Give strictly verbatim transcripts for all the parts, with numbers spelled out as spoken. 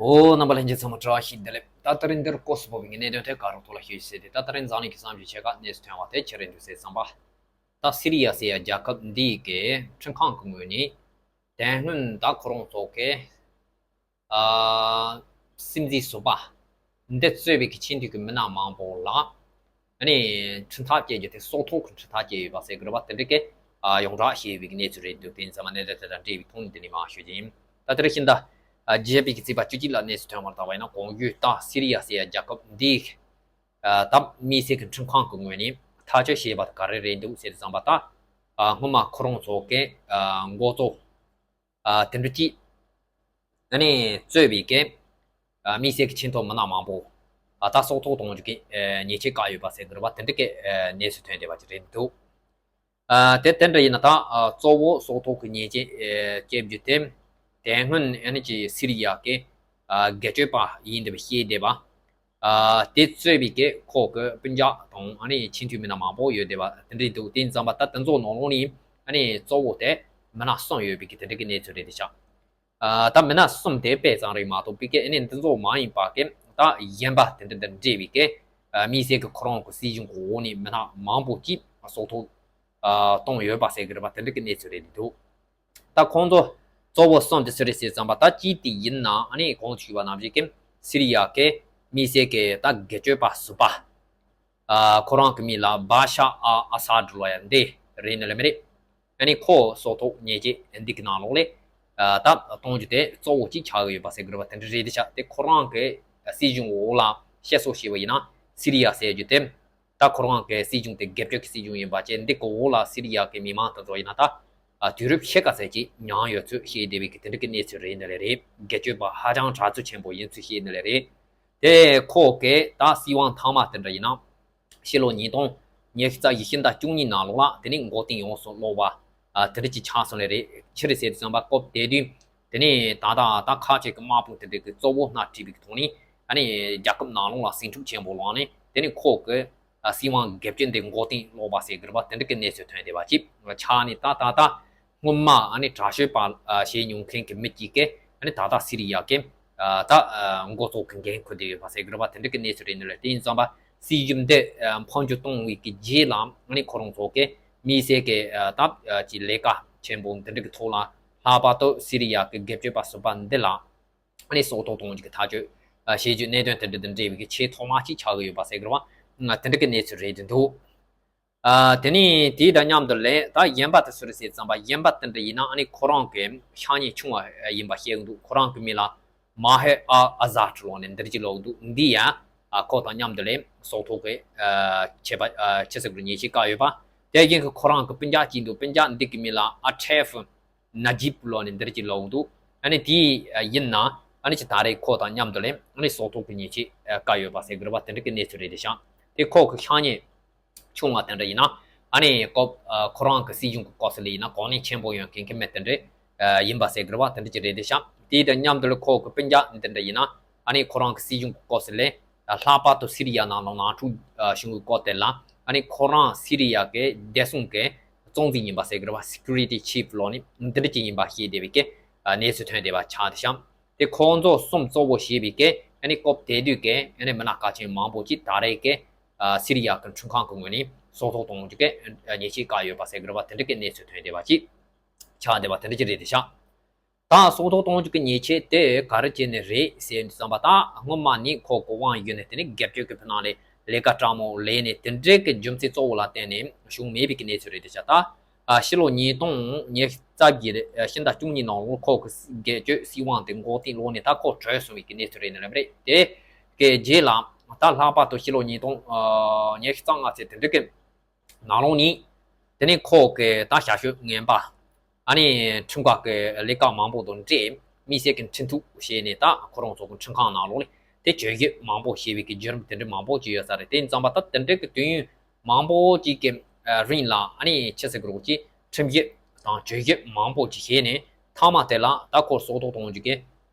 ཨོ། རྣམ་པ་ལྷན་རྒྱས་ཚང་མ་བཀྲ་ཤིས་བདེ་ལེགས། ད་ད་རིང་འདིར་སྐོར་སུ་བབས་པའི་གནད་དོན་ཐད་ཀར་ཐོག་ལ་ཤོད་ཟེར་ཏེ། ད་ད་རིང་འཛམ་གླིང་གི་བསམ་གཞིག་ཆེ་ཁག་གནས་སུ་ཐོན་པ་དེ་ཅི་རེད་འདུག་ཟེར་བསམ་པ། ད་སི་རི་ཡ་ཟེར་ཡ་རྒྱལ་ཁབ་འདི་གི་ཁྲིམས་ཁང་གི་ངོས་ནས་དེ་སྔོན་ད་ཁོ་རང་ཚོ་གི་ཨ་སྲིད་འཛིན་ཟུར་པ་འདི་གཙོས་པའི་གི་ཆེས་མཐོའི་གི་མི་སྣ་མང་པོ་ལ། ཨ་ནི་ཁྲིམས་ཐག་བཅད་རྒྱུ་དེ་སྲོག་ཐོག་གི་ཁྲིམས་ཐག་བཅད་ཡོད་པ་ཟེར་གི་རེད་པ། དེ་འདྲ་གི་ཨ་ཡོངས་གྲགས་བཤད་ཡོད་པའི་གནས་ཚུལ་རེད་འདུག་དེ་ཡིན་ཙང་མ་གནད་དོན་དེ་དང་འབྲེལ་བའི་ཐོག་ནས་འདི་ནས་མར་ཤོད་ཀྱི་ཡིན། ད་དེ་རིང་ཤིང་རྟ་ཨ་བརྒྱད་པའི་གི་ཚེས་པ་བཅུ་གཅིག་ལ་གནས་སུ་ཐོན་པར་བལྟས་པ་ཡིན་ན། གོང་ཞུས་ལྟར་སི་རི་ཡ་ཟེར་ཡ་རྒྱལ་ཁབ་འདི་ཨ་ད་དམིགས་བསལ་གྱི་ཁྲིམས་ཁང་གི་ངོས་ནས་ཐག་གཅོད་བྱས་པ་དེ་ག་རེ་རེད་འདུག་ཟེར་དུས་ཙམ་པ། ད་ཨ་སྔོན་མ་ཁོ་རང་ཚོ་གི་ཨ་འགོ་གཙོ་ཨ་དེ་འདྲ་ཅིག་ཨ་ནི་གཙོས་པའི་གི་ཨ་དམིགས་བསལ་གྱི་ཆེས་མཐོ་མི་སྣ་མང་པོ་ཨ་ད་སྲོག་ཐོག་གཏོང་རྒྱུ་གི་ཨ་ཉེས་ཆད་བཀལ་ཡོད་པ་ཟེར་གི་རེད་པ། དེ་འདྲ་གི་ཨ་གནས་ཚུལ་ཐོན་བསྡད་པ་ཅིག་རེད་འདུག་ཨ་དེ་དེ་འདྲ་ཡིན་ན། ད་ཨ་གཙོ་བོ་སྲོག་ཐོག་གི་ཉེས་ཆད་ཨ་བཀལ་རྒྱུ་དེ་དེ་སྔོན་ཨ་ནི་ཅིག་སི་རི་ཡ་གི་ཨ་སྒེར་གཅོད་པ་ཡིན་བསྡད་པ་བཤད་བསྡད་པ། ཨ་དེ་གཙོས་པའི་གི་ཁོ་གི་སྤུན་ཀྱག་དང་ཨ་ནི་ཆེས་མཐོའི་མི་སྣ་མང་པོ་ཡོད་བསྡད་པ་དེ་འདྲ་འདུག་དེ་ཡིན་ཙང་མ་ད་དེ་ཚོ་ནང་ལོགས་ནས་ཨ་ནི་གཙོ་བོ་དེ་མི་སྣ་གསུམ་ཡོད་པའི་གི་དེ་འདྲ་གི་གནས་ཚུལ་རེད་འདུག་ཤག་ཨ་ད་མི་སྣ་གསུམ་དེ་དཔེ་ཙམ་རེད་མ་གཏོགས་པའི་གི་ཨ་ནི་འདི་ཚོ་མ་ཡིན་པ་གི་ད་གཞན་པ་དེ་འདྲ་དང་འབྲེལ་བའི་གི་ཨ་དམིགས་བསལ་གི་ཁོ་རང་གི་སྲིད་གཞུང་གི་འོག་ནས་མི་སྣ་མང་པོ་ཅིག་སྲོག་ཐོག་ཨ་གཏོང་ཡོད་པ་ཟེར་གི་རེད་པ། དེ་འདྲ་གི་གནས་ཚུལ་རེད་འདུག་ད་ཁོང་ཚོ་གཙོ་བོ་གསུམ་དེ་སུ་རེད་ཟེར་ཙམ་པ། ད་གཅིག་དེ་ཡིན་ན་ཨ་ནི་གོང་དུ་ཞུས་པ་ནང་བཞིན་གི་སི་རི་ཡ་གི་དམིགས་བསལ་གི་ད་སྒེར་གཅོད་པ་ཟུར་པ། ཨ་ཁོ་རང་གི་མིང་ལ་བ་ཤ་ཨ་ཨ་ས་ཌི་ལབ་ཡ་འདི་རེད་ནི་ལ་མི་རེད། ཨ་ནི་ཁོ་སྲོག་ཐོག་ཉེས་ཆད་འདི་གི་ནང་ལོགས་ལ་ཨ་ད་གཏོང་རྒྱུ་དེ་གཙོ་བོ་གཅིག་ཆགས་ཀྱི་ཡོད་པ་ཟེར་གི་རེད་པ། དེ་འདྲ་རེད་དེ་ཤག་དེ་ཁོ་རང་གི་སྲིད་གཞུང་འོག་ལ་བཤད་སྲོལ་བྱས་པ་ཡིན་ན། སི་རི་ཡ་ཟེར་རྒྱུ་དེ་ད་ཁོ་རང་གི་སྲིད་གཞུང་དེ་སྒེར་གཅོད་ཀྱི་སྲིད་གཞུང་ཡིན་པ་བྱས། འདི་གི་འོག་ལ་སི་རི་ཡ་གི་མི་མང་དེ་ཚོ་ཡིན་ན་ད་ཨ་དུས་རབས་ཕྱེད་ཀ་ཙམ་ཅིག་མྱངས་ཡོད་ཚུལ་བཤད་བསྡད་པའི་གི་དེ་འདྲ་གི་གནས་ཚུལ་རེད་ནི་ལ་རེད། སྒེར་གཅོད་པ་ཧ་ཅང་དྲག་ཚུལ་ཆེན་པོ་ཡིན་ཚུལ་བཤད་ནི་ལ་རེད། དེ་ཁོ་གི་ད་སྲིད་དབང་མཐའ་མ་དེ་འདྲ་ཡིན་ན། ཕྱི་ལོ་ཉིས་སྟོང་ཉི་ཤུ་རྩ་བཞི་ཕྱི་ཟླ་བཅུ་གཉིས་ནང་ལོགས་ལ་དེ་ནས་འགོ་རྟིང་ཡོངས་སུ་སློག་པ་ཨ་དེ་འདྲ་ཅིག་ཆགས་སོང་ལེ་རེད། ཆི་རེད་ཟེར་དུས་ཙམ་པ་སྐབས་དེ་དུས་དེ་ནས་ད་ལྟ་ད་ཁ་ཆེ་གི་དམག་དཔུང་དེ་འདྲ་གི་གཙོ་བོ་སྣ་ཁྲིད་པའི་ཐོག་ནས་ཨ་ནི་རྒྱལ་ཁབ་ནང་ལོགས་ལ་ཟིང་འཁྲུག་ཆེན་པོ་ལངས་ནས། དེ་ནས་ཁོ་གི་ཨ་སྲིད་དབང་སྒེར་གཅོད་འདི་འགོ་རྟིང་སློག་པ་ཟེར་གི་རེད་པ། དེ་འདྲ་གི་གནས་ཚུལ་ཐོན་བསྡད་པ་ཅིག་ཆགས་ནས། ད་ད་ད་སྔོན་མ་ཨ་ནི་དྲག་ཤོས་པ་ཨ་བྱས་མྱོང་མཁན་གྱི་མི་གཅིག་གིས་ཨ་ནི་ད་ལྟ་སི་རི་ཡ་གི་ཨ་ད་ཨ་འགོ་གཙོ་གི་འགན་འཁུར་བསྡད་ཡོད་པ་ཟེར་གི་རེད་པ། དེ་འདྲ་གི་གནས་ཚུལ་རེད་ནི་ལ། དེ་ཡིན་ཙང་པ་སྲིད་གཞུང་འདི་ཨ་འཕོ་འགྱུར་གཏོང་བའི་གི་རྗེས་ལ་ཨ་ནི་ཁོ་རང་ཚོ་གི་དམིགས་བསལ་གི་ཨ་ད་ཨ་ཅིག་ལས་ཀ་ཆེན་པོ་འདི་འདྲ་གི་ཐོག་ལ། ལྷག་པར་དུ་སི་རི་ཡ་གི་སྒེར་གཅོད་པ་ཟུར་པ་འདི་ལ་ཨ་ནི་སྲོག་ཐོག་གཏོང་རྒྱུ་གི་ཐག་གཅོད་ཨ་བྱེད་རྒྱུ་གནད་དོན་དེ་འདྲ་དང་འབྲེལ་བའི་གི་ཆེས་ཐོག་མ་གཅིག་ཆགས་ཀྱི་ཡོད་པ་ཟེར་གི་རེད་པ། ཨ་དེ་འདྲ་གི་གནས་ཚུལ་རེད་འདུག་ཨ་དེ་ནས་དེ་དང་མཉམ་དུ་ལས་ད་གཞན་པ་དེ་སུ་རེད་ཟེར་ཙམ་པ། གཞན་པ་དེ་འདྲ་ཡིན་ན་ཨ་ནི་ཁོ་རང་གི་ཤ་ཉེ་ཆུང་བ་ཡིན་པ་བཤད་ཀྱི་འདུག་ཁོ་རང་གི་མིང་ལ་མ་ཧེ་ཨ་ཨ་ཟ་ཁྲི་ལོ་ནས་འདིར་གྱི་ལོག་འདུག་འདི་ཡང་ཨ་ཁོ་དང་མཉམ་དུ་ལས་སྲོག་ཐོག་གི་ཨ་ཆད་པ་ཨ་ཆད་སྲིད་པར་ཉེས་ཆད་བཀལ་ཡོད་པ། དེ་བཞིན་གྱི་ཁོ་རང་གི་སྤུན་ཀྱག་ཅིག་འདུག་སྤུན་ཀྱག་འདི་གི་མིང་ལ་ཨ་ཁྲེ་ཧྥུ་ན་ཇིབ་ལོ་ནས་འདིར་གྱི་ལོག་འདུག་ཨ་ནི་དེ་ཡིན་ན་ཨ་ནི་ཅི་ད་རེས་ཁོ་དང་མཉམ་དུ་ལས་ཨ་ནི་སྲོག་ཐོག་གི་ཉེས་ཆད་བཀལ་ཡོད་པ་ཟེར་གི་རེད་པ། དེ་འདྲ་གི་གནས་ཚུལ་རེད་དེ་ཤག་དེ་ཁོ་གི་ཤ་ཉེ་ཆུང་བ་དེ་འདྲ་ཡིན་ན་ཨ་ནི་ཁོ་ཁོ་རང་གི་སྲིད་གཞུང་གི་སྐབས་སུ་ལས་ཡིན་ན་གོ་གནས་ཆེན་པོ་ཡོད་མཁན་གྱི་མི་དེ་འདྲ་ཡིན་པ་ཟེར་གི་རེད་པ། དེ་འདྲ་ཅིག་རེད་དེ་ཤག་དེ་དང་མཉམ་དུ་ལས་ཁོ་གི་སྤུན་ཀྱག་དེ་འདྲ་ཡིན་ན་ཨ་ནི་ཁོ་རང་གི་སྲིད་གཞུང་གི་སྐབས་སུ་ལས། ལྷག་པར་དུ་སི་རི་ཡ་ནང་ལ་ནང་འཁྲུག་བྱུང་བའི་སྐོར་དེ་ལ་ཨ་ནི་ཁོ་རང་སི་རི་ཡ་གི་བདེ་སྲུང་གི་གཙོ་འཛིན་ཡིན་པ་ཟེར་གི་རེད་པ། Security Chief ལོ་ནི་འདི་འདྲ་ཅིག་ཡིན་པ་ཤེས་བསྡད་པའི་གི་གནས་ཚུལ་ཐོན་བསྡད་པ་ཆགས་བསྡད་ཤག་དེ་ཁོང་ཚོ་གསུམ་གཙོ་བོ་བྱས་པའི་གི་ཨ་ནི་སྐབས་དེ་དུས་ཀྱི་ཨ་ནི་མི་སྣ་གལ་ཆེན་མང་པོ་ཅིག་ད་རེས་ཀྱི་སི་རི་ཡ་གི་ཁྲིམས་ཁང་གི་ངོས་ནས་སྲོག་ཐོག་གཏོང་རྒྱུ་གི་ཉེས་ཆད་བཀལ་ཡོད་པ་ཟེར་གི་རེད་པ། དེ་འདྲ་གི་གནས་ཚུལ་ཐོན་བསྡད་པ་ཅིག་ཆགས་བསྡད་པ་དེ་འདྲ་ཅིག་རེད་བསྡད་ཤག་ད་སྲོག་ཐོག་གཏོང་རྒྱུ་གི་ཉེས་ཆད་དེ་ག་རེ་བྱས་ནས་རེད་ཟེར་དུས་ཙམ་པ། ད་སྔོན་མ་ནས་ཁོ་གོ་དབང་ཡོད་ནས་དེ་ནས་སྒེར་གཅོད་ཀྱི་ཕུ་ནང་ལས་ལས་ཀ་སྤྲང་མོ་ལས་ནས་དེ་འདྲའི་གི་རྒྱུ་མཚན་གཙོ་བོ་ལ་བརྟེན་ནས་བྱུང་མེད་པའི་གི་གནས་ཚུལ་རེད་དེ་ཤག་ད་ཨ་ཕྱི་ལོ་ཉིས་སྟོང་ཉི་ཤུ་རྩ་བརྒྱད་ཕྱི་ཟླ་བཅུ་གཉིས་ནང་ལོ་ཁོ་གི་སྒེར་གཅོད་སྲིད་དབང་དེ་འགོ་རྟིང་སློག་ནས་ད་ཁོ་བྲོས་སོང་བའི་གི་གནས་ཚུལ་རེད་ནི་ལབ་རེད། དེ་གི་རྗེས་ལ་ད་ལྷག་པར་དུ་ཕྱི་ལོ་ཉིས་སྟོང་ཉི་ཤུ་རྩ་ལྔ་ཚེས་དེ་འདྲའི་གི་ནང་ལོགས་ནས། དེ་ནས་ཁོ་གི་ད་ཞབས་ཞུ་ངན་པ། ཨ་ནི་ཁྲིམས་ཁང་གི་ལས་ཀ་མང་པོ་དང་འབྲེལ། དམིགས་བསལ་གྱི་འཕྲིན་ཐུག་བྱས་ནས་ད་ཁོ་རང་ཚོ་གི་ཁྲིམས་ཁང་ནང་ལོགས་ནས་དེ་བཅད་ཞིབ་མང་པོ་བྱས་པའི་གི་བརྒྱུད་རིམ་དེ་འདྲ་མང་པོ་ཅིག་ཡོད་ས་རེད། དེ་ཡིན་ཙང་པ་ད་དེ་འདྲའི་གི་དུས་ཡུན་མང་པོ་ཅིག་གི་རིང་ལ་ཨ་ནི་ཆི་ཟེར་གི་རེད་གོ་ཅིག་ཁྲིམས་ཞིབ་དང་བཅད་ཞིབ་མང་པོ་ཅིག་བྱས་ནས། མཐའ་མ་དེ་ལ་ད་ཁོ་སྲོག་ཐོག་གཏོང་རྒྱུ་གི་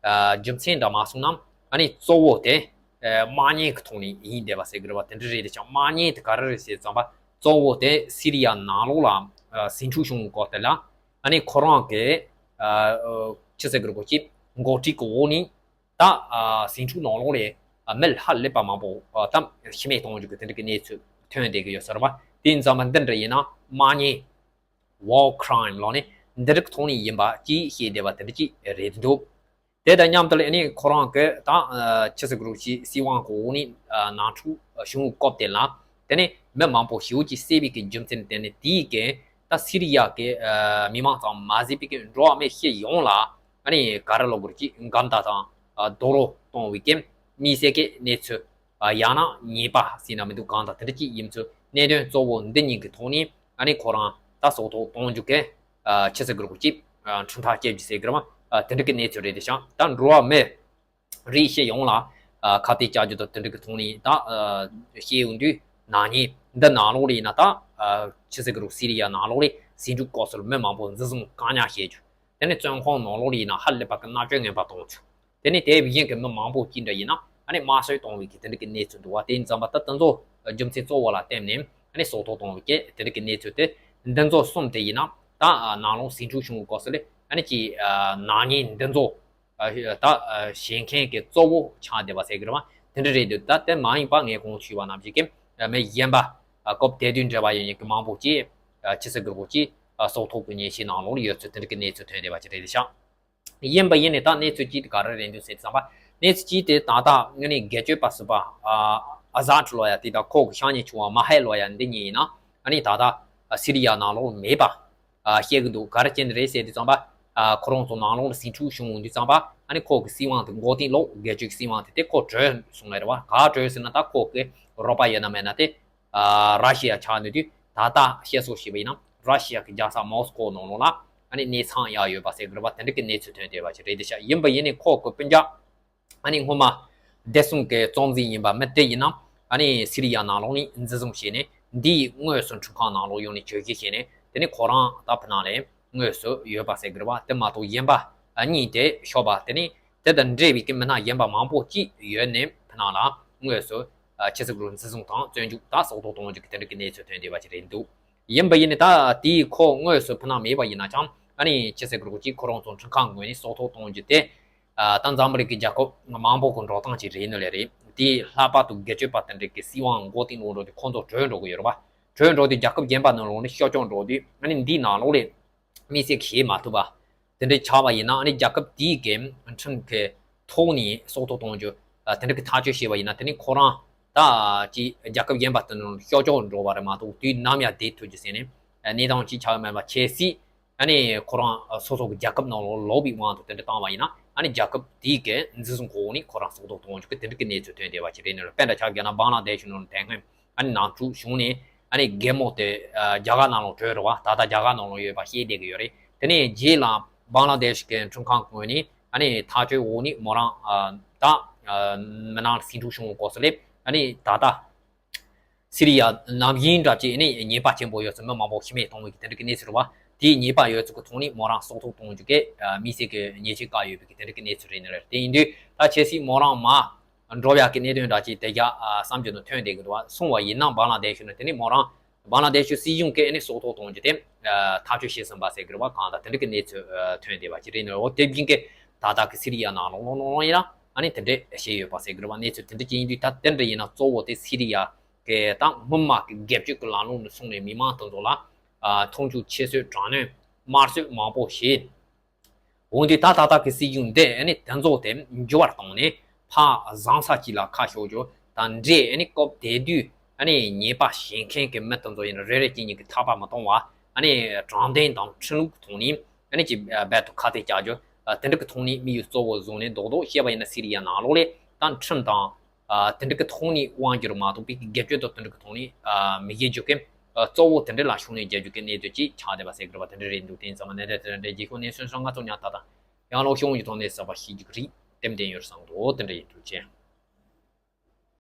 རྒྱུ་མཚན་འདྲ་མ་སོང་ན། ཨ་ནི་གཙོ་བོ་དེ་དམག་ཉེས་ཀྱི་ཐོག་ནས་ཡིན་བསྡད་པ་ཟེར་གི་རེད་པ། དེ་འདྲ་རེད་དེ་ཤག་དམག་ཉེས་དེ་ག་རེ་རེད་ཟེར་ཙམ་པ། གཙོ་བོ་དེ་སི་རི་ཡ་ནང་ལོགས་ལ་ཟིང་འཁྲུག་བྱུང་བའི་སྐོར་དེ་ལ་ཨ་ནི་ཁོ་རང་གི་ཆི་ཟེར་གི་རེད་གོ་ཅིག་འགོ་ཁྲིད་ཀྱི་འོག་ནས་ ད་ཟིང་འཁྲུག་ནང་ལོགས་ལས་མི་ཧ་ལས་པ་མང་པོ་ད་ཤི་རྨས་གཏོང་རྒྱུ་གི་དེ་འདྲ་གི་གནས་ཚུལ་ཐོན་བསྡད་ཀྱི་ཡོད་ས་རེད་བ། དེ་ཡིན་ཙང་མ་འདི་འདྲ་ཡིན་ན་དམག་ཉེས། War crime ལབ་ནས་འདི་རིགས་ཐོག་ནས་ཡིན་པ་ཅིག་བཤད་བསྡད་པ་དེ་འདྲ་ཅིག་རེད་འདུག་དེ་དང་མཉམ་དུ་ལ་ཨ་ནི་ཁོ་རང་གི་ད་ཆི་ཟེར་དགོས་རེད། ཕྱི་སྲིད་འོག་ནས་ནང་འཁྲུག་བྱུང་བའི་སྐབས་དེ་ལ་དེ་ནས་མི་མང་པོ་ཞེ་པོ་ཅིག་བསད་པའི་གི་རྒྱུ་མཚན་དེ་ནི་དེའི་གི་ད་སི་རི་ཡ་གི་མི་མང་ཙམ་མ་ཟད་པའི་གི་འགྲོ་བ་མི་སྤྱི་ཡོངས་ལ་ཨ་ནི་ག་རེ་ལབ་དགོས་རེད། ཅིག་འགལ་ཟླ་དང་རྡོག་རོལ་གཏོང་བའི་གི་དམིགས་བསལ་གྱི་གནས་ཚུལ། ཡང་ན་ཉེས་པ་ཟེར་ན་མི་འདུག་གང་ལྟར་དེ་འདྲ་ཅིག་ཡིན་ཚུལ། གནད་དོན་གཙོ་བོ་འདི་གཉིས་ཀྱི་ཐོག་ནས་ཨ་ནི་ཁོ་རང་ད་སྲོག་ཐོག་གཏོང་རྒྱུ་གི་ཆི་ཟེར་དགོས་རེད། ཅིག་ཁྲིམས་ཐག་བཅད་རྒྱུ་ཟེར་གི་རེད་བ། དེ་འདྲ་གི་གནས་ཚུལ་རེད་དེ་ཤག་ད་འགྲོ་བ་མི་རིགས་སྤྱི་ཡོངས་ལ་ཁ་གཏད་བཅག་རྒྱུ་དང་དེ་འདྲ་གི་ཐོག་ནས་ད་བཤད་ཡོང་དུས་ནག་ཉེས་འདི་ནང་ལོགས་ལ་ཡིན་ན་ད་ཆི་ཟེར་དགོས་རེད། སི་རི་ཡ་ནང་ལོགས་ལ་ཟིང་འཁྲུག་སྐབས་སུ་མི་མང་པོ་འཛིན་བཟུང་བཀག་ཉར་བྱེད་རྒྱུ། དེ་ནས་བཙོན་ཁང་ནང་ལོགས་ལ་ཡིན་ན་ཧ་ལས་པ་གི་མནར་གཅོད་ངན་པ་གཏོང་ཚུལ། དེ་ནས་དེ་བཞིན་གྱི་མི་མང་པོ་ཅིག་འདྲ་ཡིན་ན་ཨ་ནི་དམར་གསོད་གཏོང་བའི་གི་དེ་འདྲ་གི་གནས་ཚུལ་འདུག་བ། དེ་ཡིན་ཙང་མ་ད་དེ་ཚོ་རྒྱུ་མཚན་གཙོ་བོ་ལ་བརྟེན་ནས་ཨ་ནི་སྲོག་ཐོག་གཏོང་བའི་གི་དེ་འདྲ་གི་གནས་ཚུལ་དེ་འདི་ཚོ་གསུམ་དེ་ཡིན་ན་ད་ནང་ལོགས་ཟིང་འཁྲུག་བྱུང་བའི་སྐབས་སུ་ལས་ཨ་ནི་ཅིག་ནག་ཉེས་འདི་ཚོ་ད་བྱེད་མཁན་གྱི་གཙོ་བོ་ཆགས་བསྡད་པ་ཟེར་གི་རེད་བ། དེ་འདྲ་རེད་འདུག་ད་དེ་མ་ཡིན་པ་ངས་གོང་ཞུས་པ་ནང་བཞིན་གྱི་མི་གཞན་པ་སྐབས་དེ་དུས་འབྲེལ་བ་ཡོད་མཁན་གྱི་མང་པོ་ཅིག་ཆི་ཟེར་དགོས་རེད། ཅིག་སྲོག་ཐོག་གི་ཉེས་ཆད་ནང་ལོགས་ཡོད་ཚུལ་དེ་འདྲ་གི་གནས་ཚུལ་ཐོན་བསྡད་པ་ཅིག་རེད་ཤག་ཡིན་པ་ཡིན་ནས་ད་གནས་ཚུལ་གཅིག་དེ་ག་རེ་རེད་འདུག་ཟེར་དུས་ཙམ་པ། གནས་ཚུལ་གཅིག་དེ་ད་ལྟ་ངས་ནི་སྒེར་གཅོད་པ་ཟུར་པ་ཨ་ཟ་ཏྲི་ལོ་ཡ་དེ་དང་ཁོ་གི་ཤ་ཉེ་ཆུང་བ་མ་ཧེ་ལོ་ཡ་འདི་གཉིས་ཡིན་ན་ཨ་ནི་ད་ལྟ་སི་རི་ཡ་ནང་ལོགས་མེད་པ་བཤད་གི་འདུག་ག་རེ་བྱས་ནས་རེད་ཟེར་དུས་ཙམ་པ། ཁོ་རང་ཚོ་ནང་ལོགས་ལ་ཟིང་འཁྲུག་བྱུང་དུས་ཙམ་པ་ཨ་ནི་ཁོ་གི་སྲིད་དབང་དེ་འགོག་སྟེ་ལོག་སྒེར་གཅོད་ཀྱི་སྲིད་དབང་དེ་དེ་ཁོ་གྲོལ་སོང་ལེ་རེད་བ། ག་གྲོལ་ཟེར་ན་ད་ཁོ་གི་རོགས་པ་ཡོད་ན་མེད་ན་དེ། ར་ཤི་ཡ་ཆགས་ནས་དུས་ད་ལྟ་བཤད་སྲོལ་བྱས་པ་ཡིན་ན་ར་ཤི་ཡ་གི་རྒྱལ་ས་མོ་སི་ཀོ་ནང་ལོགས་ལ་ཨ་ནི་གནས་ཚང་ཡག་ཡོད་པ་ཟེར་གི་རེད་བ། དེ་འདྲ་གི་གནས་ཚུལ་ཐོན་བསྡད་པ་ཞིག་རེད་དེ་ཤག་ཡིན་པ་ཡིན་ནས་ཁོ་གི་སྤུན་ཀྱག་ཨ་ནི་སྔོན་མ་བདེ་སྲུང་གི་གཙོ་འཛིན་ཡིན་པ་མི་དེ་ཡིན་ན་ཨ་ནི་སི་རི་ཡ་ནང་ལོགས་ནས་འཛིན་བཟུང་བྱས་ནས་འདིའི་དངོས་སུ་ཁྲིམས་ཁང་ནང་ལོགས་ཡོང་ནས་བཅར་ཞིབ་བྱས་ནས་དེ་ནས་ཁོ་རང་ད་ཕུ་ནང་ལ་དངོས་སུ་ཡོད་པ་ཟེར་གི་རེད་བ། དེ་མ་གཏོགས་གཞན་པ་གཉིས་དེ་ཤོར་བ་དེ་ནས། དེ་དང་འབྲེལ་བའི་གི་མི་སྣ་གཞན་པ་མང་པོ་ཅིག་ཡོད་ནས་ཕུ་ནང་ལ་དངོས་སུ་ཆི་ཟེར་དགོས་རེད། འཛིན་བཟུང་དང་བཙོན་འཇུག་དང་སྲོག་ཐོག་གཏོང་རྒྱུ་གི་དེ་འདྲ་གི་གནས་ཚུལ་ཐོན་བསྡད་པ་ཅིག་རེད་འདུག་ཡིན་པ་ཡིན་ནའི་ད་དེའི་ཁོ་དངོས་སུ་ཕུ་ནང་མེད་པ་ཡིན་ན་ཀྱང་ཨ་ནི་ཆི་ཟེར་དགོས་རེད། ཅིག་ཁོ་རང་ཚོ་ཁྲིམས་ཁང་ངོས་ནས་སྲོག་ཐོག་གཏོང་རྒྱུ་དེ་ད་འཛམ་བུ་གླིང་གི་རྒྱལ་ཁབ་མང་པོ་གི་འགྲོ་སྟངས་ཅིག་རེད་ནི་ལས་རེད། དེ་ལྷག་པར་དུ་སྒེར་གཅོད་པ་དེ་འདྲ་གི་སྲིད་དབང་འགོག་སྟེ་ལོག་འགྲོ་དུས་ཁོང་ཚོ་བྲོས་འགྲོ་གི་ཡོད་རེད་བ། བྲོས་འགྲོ་དུས་རྒྱལ་ཁབ་གཞན་པ་ནང་ལོགས་ནས་ཤོར་ཀྱང་འགྲོ་དུས་ཨ་ནི་འདིའི་ནང་ལོགས་ལས་དམིགས་བསལ་གྱི་བྱེད་མ་ཐུབ་པ། དེ་འདྲའི་ཆགས་པ་ཡིན་ན་ཨ་ནི་རྒྱལ་ཁབ་དེའི་གི་ཁྲིམས་ཀྱི་ཐོག་ནས་སྲོག་ཐོག་གཏོང་རྒྱུ་དེ་འདྲ་གི་ཐག་གཅོད་བྱས་པ་ཡིན་ན་དེ་ནི་ཁོ་རང་ད་ཅིག་རྒྱལ་ཁབ་གཞན་པ་དེ་ནང་ཤོར་ཀྱང་འགྲོ་བ་རེད་མ་གཏོགས་དུས་ནམ་ཡང་བསྡད་ཐུབ་རྒྱུ་ཟེར་ནས་གནས་སྟངས་ཅིག་ཆགས་ཡོད་མེད་པ། གལ་སྲིད་ཨ་ནི་ཁོ་རང་སོ་སོ་གི་རྒྱལ་ཁབ་ནང་ལོགས་ལོག་པའི་དབང་དུ་དེ་འདྲ་བཏང་བ་ཡིན་ན་ཨ་ནི་རྒྱལ་ཁབ་དེའི་གི་འཛིན་བཟུང་འོག་ནས་ཁོ་རང་སྲོག་ཐོག་གཏོང་རྒྱུ་གི་དེ་འདྲ་གི་གནས་ཚུལ་ཐོན་བསྡད་པ་ཅིག་རེད་ནི་ལ། དཔེ་འདྲ་ཆ་བཞག་ན་བང་ལ་དེ་ཤུ་ནང་དེ་སྔོན། ཨ་ནི་ནང་འཁྲུག་བྱུང་ནས་ཨ་ནི་རྒན་མོ་དེ་རྒྱ་གར་ནང་ལ་བྲོས་རེད་བ། ད་ལྟ་རྒྱ་གར་ནང་ལ་ཡོད་པ་ཤེས་བསྡད་ཀྱི་ཡོད་རེད། དེ་ནས་རྗེས་ལ་བང་ལ་དེ་ཤི་གི་ཁྲིམས་ཁང་ངོས་ནས་ཨ་ནི་ཐག་གཅོད་འོག་ནས་མོ་རང་ད་མི་ནང་ལ་ཟིང་འཁྲུག་བྱུང་བའི་སྐབས་སུ་ལས་ཨ་ནི་ད་ལྟ་སི་རི་ཡ་ནང་བཞིན་འདྲ་ཅིག་ཨ་ནི་ཉེས་པ་ཆེན་པོ་ཡོད་ཚུལ་མི་མང་པོ་ཤི་རྨས་གཏོང་བའི་གི་དེ་འདྲ་གི་གནས་ཚུལ་རེད་བ། དེའི་ཉེས་པ་ཡོད་ཚུལ་གྱི་ཐོག་ནས་མོ་རང་སྲོག་ཐོག་གཏོང་རྒྱུ་གི་དམིགས་བསལ་གྱི་ཉེས་ཆད་བཀལ་ཡོད་པའི་གི་དེ་འདྲ་གི་གནས་ཚུལ་རེད་ནི་རེད། དེ་ཡིན་དུས་ད་ཆབ་སྲིད་མོ་རང་མ། འགྲོ་ཡག་གི་གནད་དོན་འདྲ་ཅིག་དེ་རྒྱ་བསམ་རྒྱུ་ནི་ཐོན་བསྡད་ཀྱི་འདུག་བ། སོང་བ་ཡིན་ན་བང་ལ་དེ་ཤུ་ནི་དེ་ནི་མོ་རང་བང་ལ་དེ་ཤུ་སྲིད་གཞུང་གིས་ནི་སྲོག་ཐོག་གཏོང་རྒྱུ་དེ་ཐག་གཅོད་བྱས་ཟིན་པ་ཟེར་གི་རེད་བ། གང་ལྟར་དེ་འདྲ་གི་གནས་ཚུལ་ཐོན་བསྡད་པ་ཅིག་རེད་ནི། འོ་དེ་བཞིན་གྱི་ད་ལྟ་གི་སི་རི་ཡ་ནང་ལོགས་ལོགས་ལོགས་ཡིན་ན་ཨ་ནི་དེ་འདྲས་བྱས་ཡོད་པ་ཟེར་གི་རེད་བ། གནས་ཚུལ་དེ་འདྲ་ཅིག་ཡིན་དུས་ད་དེ་འདྲ་ཡིན་ན་གཙོ་བོ་དེ་སི་རི་ཡ་གི་ད་སྔོན་མ་གི་སྒེར་གཅོད་ཀྱི་ལམ་ལུགས་ནས་སོང་ནས་མི་མང་དེ་ཚོ་ལ་མཐོང་ཆུང་ཁྱད་གསོད་དྲག་གནོན་དམར་གསོད་མང་པོ་བྱས། འོན་ཏེ་ད་ད་ལྟ་གི་སྲིད་གཞུང་འདི་ཨ་ནི་དེ་ཚོ་དེ་འགྱུར་བ་བཏང་ནས་ཕར་བཟང་ས་གཅིག་ལ་ཁ་ཕྱོགས་རྒྱུ་དང་འབྲེལ་ཨ་ནི་སྐབས་དེ་དུས་ཨ་ནི་ཉེས་པ་བྱེད་མཁན་གྱི་མི་དེ་ཚོ་ཡིན་ན་རེ་རེ་གཅིག་གཉིས་ཀྱིས་ཐར་པ་མི་གཏོང་བ་ཨ་ནི་དྲང་བདེན་དང་ཁྲིམས་ལུགས་ཀྱི་ཐོག་ནས་ཨ་ནི་ཅིག་རྦད་དེ་ཁ་གཏད་བཅག་རྒྱུ་དེ་འདྲ་གི་ཐོག་ནས་དམིགས་ཡུལ་གཙོ་བོ་བཟུང་ནས་རྡོག་རྡོག་བཤད་པ་ཡིན་ན་སི་རི་ཡ་ནང་ལོགས་ལས་ད་ཁྲིམས་དང་། དེ་འདྲ་གི་ཐོག་ནས་དབང་སྒྱུར་མ་གཏོགས་པའི་སྒེར་གཅོད་དང་དེ་འདྲ་གི་ཐོག་ནས་མི་སྒེར་གཅོད་མཁན་གཙོ་བོ་དེ་འདྲ་ལ་ཤུགས་སྣོན་རྒྱག་རྒྱུ་གི་གནད་དོན་ཅིག་ཆགས་བསྡད་པ་ཟེར་གི་རེད་བ། དེ་འདྲ་རེད་འདུག་དེ་ཡིན་ཙང་མ་གནད་དོན་དེ་འདྲ་འདྲ་རྗེས་ཤོག་གནས་ཚུལ་སོང་ང་ཚོ་ཉག་ད་དང་ཡང་ལོག་ཤོག་ཡོང་རྒྱུ་ཐོག་ནས་གསར་པ་ཤེས་རྒྱུ་གི་རེད། ཏན་ཏན་ཡོད་བསམ་འདུག་དེ་འདྲ་ཡིན་འདུག་ཅེས།